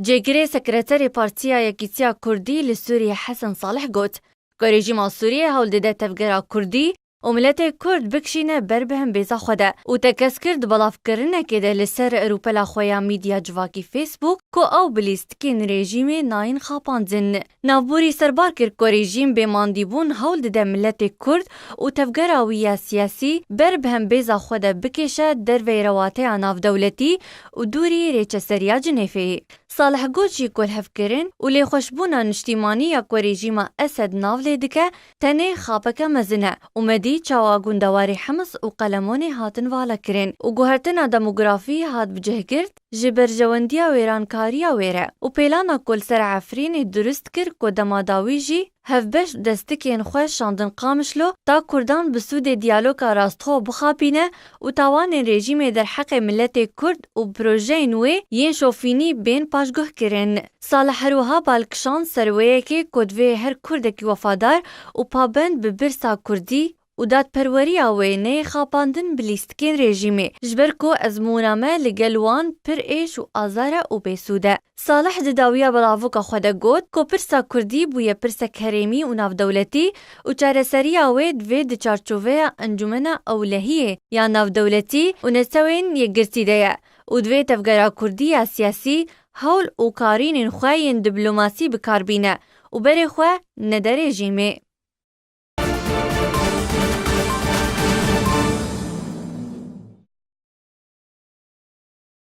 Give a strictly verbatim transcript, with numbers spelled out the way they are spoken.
Cêgirê sekreterê Partiya Yekîtiya Kurdî li Sûriyê Hesen Salih got ku rejîma Sûriyê hewl dide tevgera Kurdî û miletê Kurd bikişîne ber bi hembêza xwe de û tekez kir di belavkirinekê de li ser rûpela xwe ya mîdya civakî Facebook ku ew bi lîstikên rejîmê nayên xapandin. Navborî serbar kir ku rejîm bê mandîbûn hewl dide miletê Kurd û tevgera wî ya siyasî ber bi hembêza xwe de bikêşe derveyî rewateya navdewletî û dûrî rêçeseriya Cinêfê. Salih got jî ku lihevkirin û lêxweşbûna niştîmanî ya ku rejîma Esed nav lê dike tenê xapeke mezin e û me dî çawa gundewarê Hims û Qelemonê hatin vala kirin û guhertina demografî hat bi cih girt ji berjewendiya wêrankariya wê re û pêlana ku li ser Efrînê dirust kir ku dema dawî jî hevbeş destikên xwe şandin Qamişlo ta Kurdan bi sûdê diyaloga rastxwe bixapîne û tawanên rejîmê derheqê miletê Kurd û projeyên wê yên şofînî bên paşguhkirin. Salih her wiha bal kişand ser wê yekê ku divê her Kurdekî wefadar û pabend bi pirsa Kurdî û dadperweriya wê neyê xapandin bi lîstikên rejîmê, ji ber ku ezmûna me li gel wan pir êş û azar e û bêsûd e. Salih di dawiya belavoka xwe de got ku pirsa Kurdî bûye pirsek herêmî û navdewletî û çareseriya wê divê di çarçoveya Encûmena Ewlehiyê ya navdewletî û netewên yekgirtî de ye û divê tevgera Kurdî ya siyasî hewl û karînên xwe yên diplomasî bi kar bîne û berê xwe nede rejîmê.